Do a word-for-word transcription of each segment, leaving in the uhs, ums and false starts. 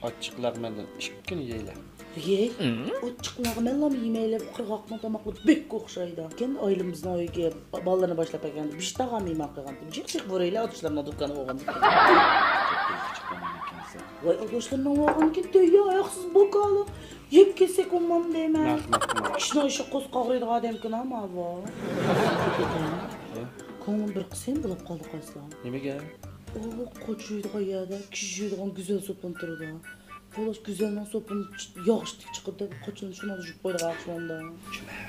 ئاچچىقلار مەندىن ئىككىنى يەيلى. يەي. ئاچچىقلار مەنلا يېمەيلى، قىرغاقنىڭ تاماقلىرى بەك ئوخشايدۇ. كەن ئايلىمىزنىڭ ئۆيىگە بالىلىرىنى باشلاپ كەلگەندە بىشتاغا مېھمان قىلغانتىم. جىق جىق بۇرەيلى ئاداشلارنىڭ دۇكانى بولغان. ۋاي ئاداشلارنىڭ بولغانكىن دەييا ئاياقسىز بوكالىق. يەپ كەتسەك ئومام دەيمەن. كىشىنىڭ ئىشى قوز قاغرىيدىغان ئادەمكىن ئەمما بۇ. كۆڭلۈم بىر قىسىم بولۇپ قالدى قايسىلار. نېمىگە؟ ئۇ قوچ يۇيىدىغان يەردە كىشى يۇيىدىغان گۈزەل سوپۇن تۇرىدۇ. بولۇش گۈزەلنىڭ سوپۇنى ياغۇشتەك چىقىدۇ دەپ قوچىنى شۇنىڭدا يۇيۇپ قويىدىغان ئوخشىمامدا.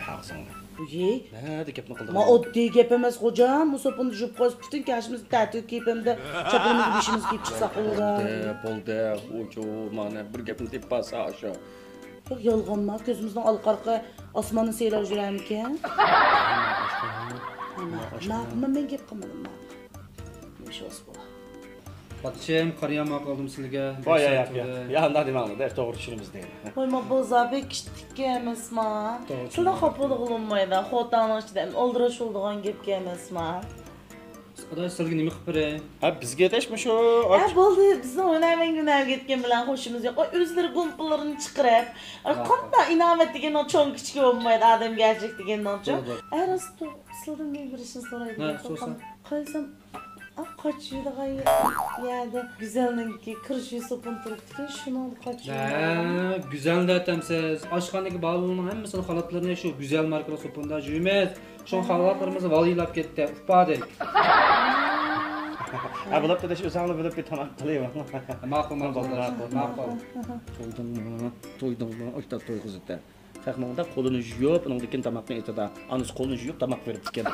ئاغزىڭنى. ئۇيەي. نەدە گەپنى قىلدىڭ؟ ما ئوددىي گەپ ئەمەس خوجام، بۇ سوپۇننى يۇيۇپ قويسا پۈتۈن كەشىمىز تەتۈر كىيىپ ھەمدە چاپىنىمىزنى بېشىمىزغا كىيىپ چىقساق بولىدۇ. بولدى، بولدى. ئۇچۇ مانا بىر گەپنى دېيىپ بارسا ئاشۇ. ياق، يالغانما، كۆزىمىزنىڭ ئالقارقى ئاسماننى سىيلاپ يۈرەرمىكىن؟ ماقۇل، مەن گەپ قىلمىدىم. ماقۇل. پادىشاھىم، قارىيالماي قالدىم سىلىگە. ۋاي، ياق، ياق، ياق، ئۇنداق دېمەڭلار، توغرا چۈشىنىمىز دەيدۇ. ۋاي، ما بولسا بەك كىچىككەن ئەمەسما. سىلەر خاپا بولغىلى بولمايدۇ، خوتەننىڭ ئىچىدە ئولتۇرۇش بولىدىغان گەپكەن ئەمەسما. ئاداش، سىلگە نېمە قىلىپ بېرەي؟ ھە، بىزگە دەشمۇ شۇ. ھە، بولدى، بىزنىڭ ھۈنەرمەنگە ھۈنەر يەتكەن بىلەن خوشىمىز يوق. ئۆزلىرى گۇمپىلىرىنى چىقىرىپ، قانداق ئىناۋەت دېگەننىڭ چوڭ كىچىكى بولمايدۇ، ئادەمگەرچىلىك دېگەننىڭچۇ. ھە، راست، سىلدىن بىر ئىشنى سورايدىكەن. قارىسام، ئا، قاچىدىغان يەردە گۈزەلنىڭكى كىرىشى سوپۇن تۇرۇپتىكەن، شۇنىڭدا قاچىدىغان. ھە، گۈزەلنى دەۋاتامسىز. ئاشخانىدىكى بالىلارنىڭ ھەممىسىنىڭ خالاتلىرىنى شۇ گۈزەل ماركىلىق سوپۇندا يۇيىمىز. شۇڭا خالاتلىرىمىز ۋالىيلاپ كەتتى، ئۇپادەك. ھە، بولۇپتۇ، دەش ئۆزۈڭلار بولۇپ بىر تاماق قىلىۋېلىڭ. ماقۇل، ماقۇل، ماقۇل. تويدۇڭمۇ؟ تويدۇڭمۇ؟ ئاشتا توي قىزىتە. خەق مۇنداق قولىنى يۇيۇپ، ئۇنىڭدىن كېيىن تاماقنى ئېتىدا. ئانىسى قولىنى يۇيۇپ تاماق بېرىپتىكەن.